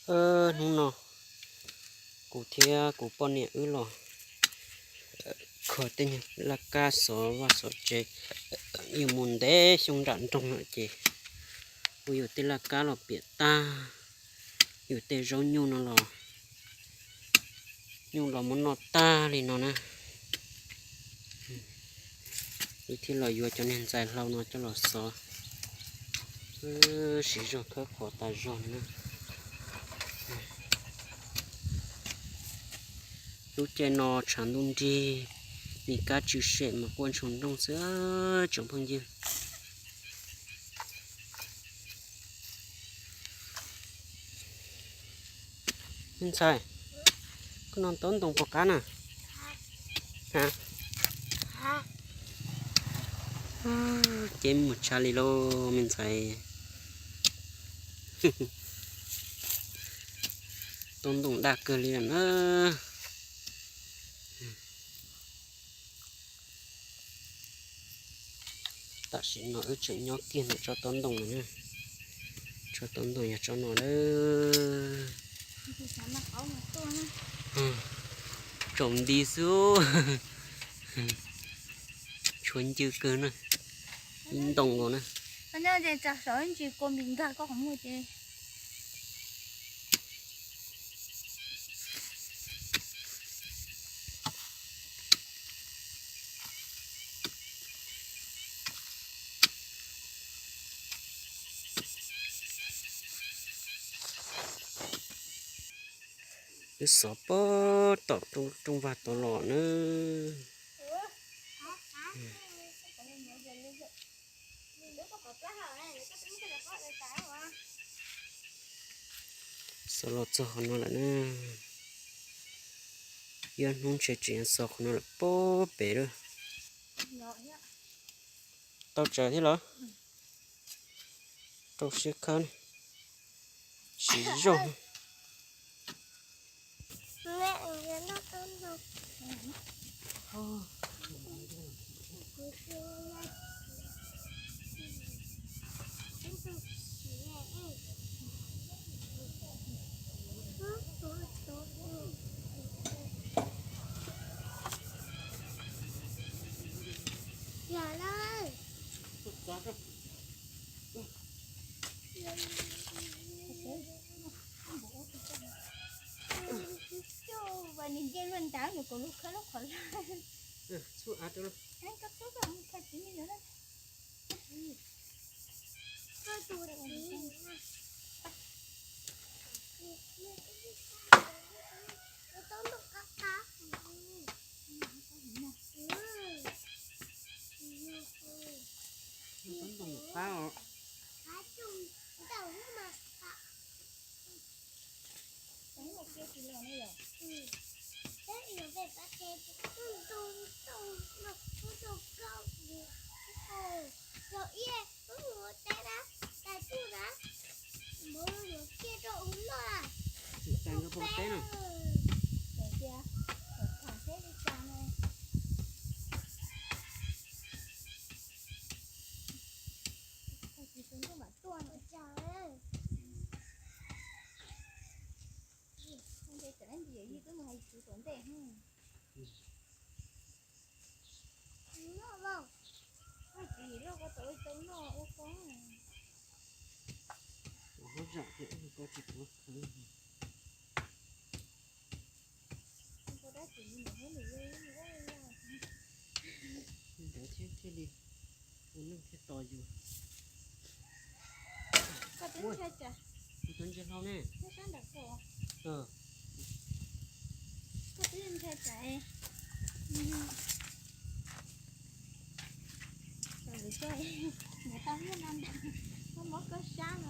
Hnub no kuv thiab kuv poj niam wb los kho tej nyuag laj kab xov vaj xov tsev, yuav mus ntev xyoo nram nroog lawm ces kuv yuav tej laj kab los piam tag, yuav tej zaub nyuj no los, nyuj los muab noj tag li no na. Wb thiaj los yuav cov niag ntxais hlau no coj los xov, siv zog khawb qhov tas zog li na. Lub caij no tshav ntuj nrig, me kab tsw sem mas quaj ntshoo nrooj xwb tsoom phooj ywg. Me ntxhais, koj no taub ntoos puas qab na? Ces mus tshaj li lauj me ntxhais. Taub ntoos daj kawg li lawm na. Tam sim no wb tseem nyob kiag ntawm tsob taub ntoos no na. Tsob taub ntoos yog tsob no lawm. Tsaus nti xwb. Tshuav ncw kawg na. Ib ntoo nkaus na. Wb xov pog tom rooj vag tod los na. Xov los txog qhov no lawm na. Ib hnub ntshe tseem xov qhov no lawm pog pem lawm. Tau tsawv thiab los? Rau siab khawb, siv zog. Nws nce luaj ntawd nws kom luag khawb lub qhov lawm. Koj txiv me nyuam na. Ntawd thiaj thiaj li ua neej thiaj tos yus. Kuv cov ntsia hlau ne. Koj twb ntshai tsam lwm koj, niam tau nyiaj no ntag, muab muab koj sab no.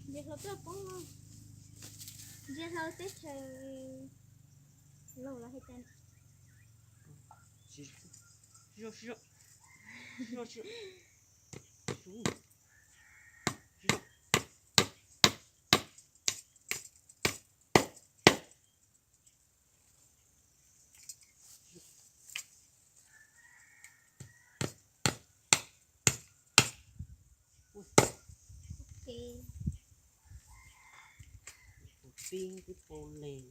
Ntsia hlau tuaj poob, ntsia hlau teb chaws laug los hais tias pib twb pau leeg.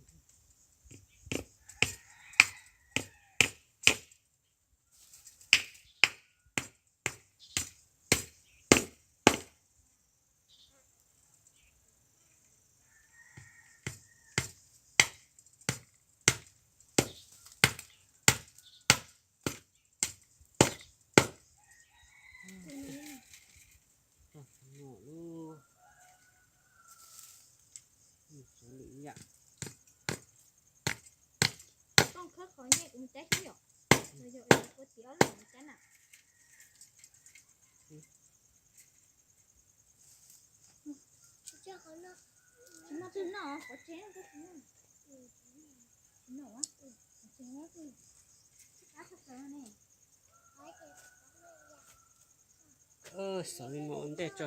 Koj khawb qhov ncej kuv mus cab xwb yom? Los yog kuv tiav ob lub mus cab na? Tsis noj twg noj, qhov tsev no tsis noj. Tsis noj, qhov tsev no twb qab tshaj plaws ne. Xav li no ua ntej tso.